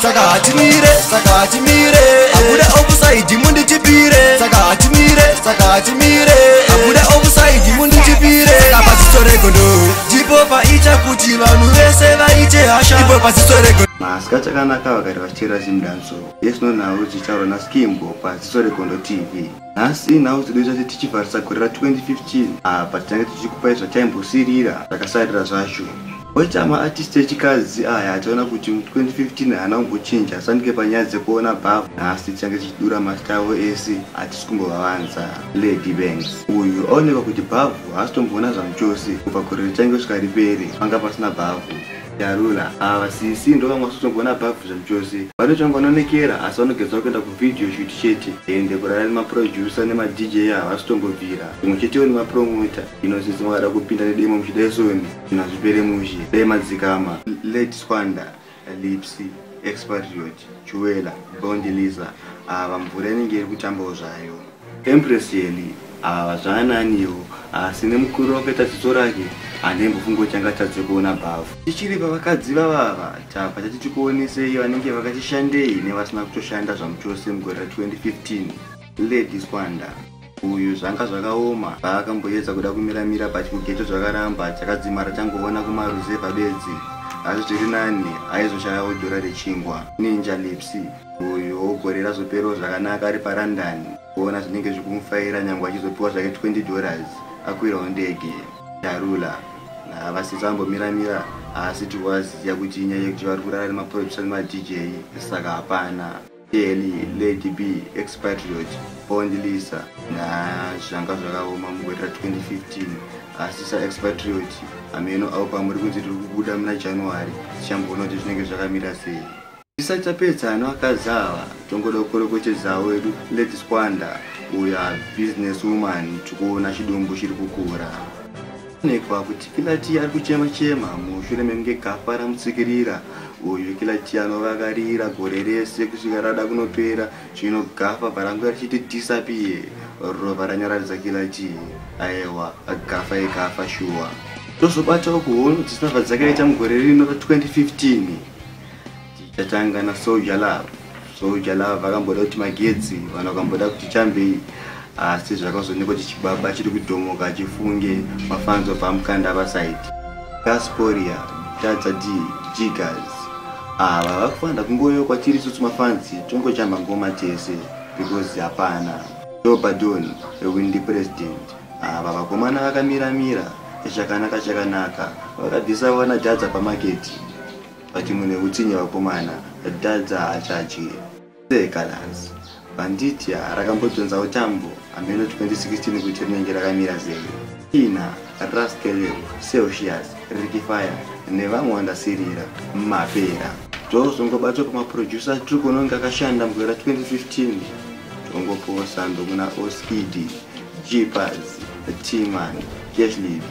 Saka hatimire, saka hatimire. Abuda offside, mundichipire. Saka hatimire, saka hatimire. Abuda offside, mundichipire. Saka paziso regondo ndipo paita kuti vanhu vese vaite hasha. Ipo paziso regondo. Masika chakanaka vakati vachiteera zimdanso yesino nhau dzichitaurwa naSkimbo paZiso Regondo TV. Nhasi nhau dzedu chati tichivharisa gore ra2015. Apa tichange tichikupai zvataimbosirira zvakasarira zvacho. Koita maartist echikadzi aya achaona kuti 2015 haana kumbochinja sandike panyaya dzekuona bhavhu. Nhasi tichange tichidura mazita avo ese, hatisi kumbovavanza. Lady Banks uyu aonekwa kuti bhavhu haasi tomboona zvamuchose kubva gore richange kusvika ripere, panga pasina bhavhu. Yarula ava sisi ndo vamwe vasitomboona bhavhu zvamuchose, vanoita vanonekera asi vanogeza kuenda kuvideo shoot chete, ende kurara nemaproducer nemaDJ havasitombobvira, zvimwe chetewo nemapromota. Ino sisi makada kupinda nedemo muchidaisoni, zvinhu hazvipere mushe, dai madzikama. Lady Squanda, Lipsy, Expatriot, Chuela, Bondi Lisa ava mvura inenge iri kutambawo zvayo. Empress Yeli ava zvaananiwo, asi nemukuru wakaita ziso rake handimbofunga kuti angatadze kuona bhavhu. Tichiri pavakadzi vavava, tabva tati tikuonesei vanenge vakati shandei nevasina kutoshanda zvamuchose mugore ra2015. Lady Squanda uyu zvanga zvakaoma, paakamboedza kuda kumiramira but kughetto zvakaramba, chakadzimara changoona kumaruzevha bedzi, asi zviri nani aizoshayawo dhora rechingwa. Ninja Lipsy uyu gore razoperawo zvakanaka ari paLondon, kuona zvinenge zvikumufaira nyangwe achizopiwa zvake $20 akwirawo ndege. Yarula havasisi vambomiramira, asi tikuvaziva kuti inyaya yekuti vari kurara nemaproducer nemaDJ, saka hapana. Kelly, Lady B, Expatriot, Bond Lisa zvanga zvakaoma mugore ra2015, asi saExpatriot hameno album ri kunzi riri kubuda muna January, tichamboona kuti zvinenge zvakamira sei. Tisati tapedza nevakadzi ava, tongoda kukorokotedzawo wedu Lady Squanda uya business woman, tikuona chidumbu chiri kukura. Onekwa kuti Killer T ari kuchema chema mushure mekunge Gafa ramutsikirira. Uyu Killer T anova akarira gore rese kusvika rada kunopera, zvino Gafa bvaranguya richiti disappear, rova ranyaradza Killer T. Aiwa, Gafa igafa shuwa. Tozobatawo kuhondo dzisina dzakaita mugore rino ra2015. Tichatanga naSoul Jah Love. Soul Jah Love vakamboda kuti magetsi, vanhu vakamboda kuti chambei, asi zvakazoonekwa kuti chibaba chiri kudhomoka chifunge, mafans obva amukanda paside. Gasporia, Dadza D, Jiggers ava vakufanira kungoyo kwatiri isusu mafans, tongochamba ngoma tese because hapana. Dobadon, Windy President ava vakomana vakamiramira chakanaka chakanaka, vakabvisa vana Dhadza pamarket, vati mune utsinye vakomana, Dhadza haachadyi. Sekalas Banditi rakambodhonzawo tambo, hameno 2016 kuti rinenge rakamira sei. Ina Raskeleo, Celsius, Ricky Fire nevamwe vandasirira mapera. Tozongobatwa pamaproducer tiri kuona kunge akashanda mugore ra2015, tongopiwa sando kuna Oskidi, Jeepers, Tman, Cashlibs,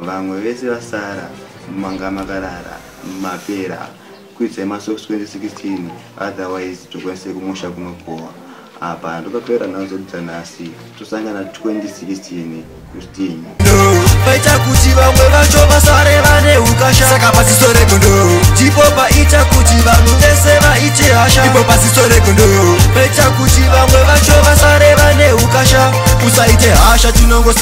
vamwe vese vasara manga makarara mapera. Kuidzai masocks 2016, otherwise tokwanise kumusha kunokohwa. Apa ndokapera nhau dzedu dzanhasi, tosangana 2016 kusting. Paita kuti vamwe vacho vasare vane ukasha. Saka paziso regondo ndipo paita kuti vanhu vese vaite hasha. Ipo paziso regondo paita kuti vamwe vacho vasare vane ukasha. Usaite hasha, tinongo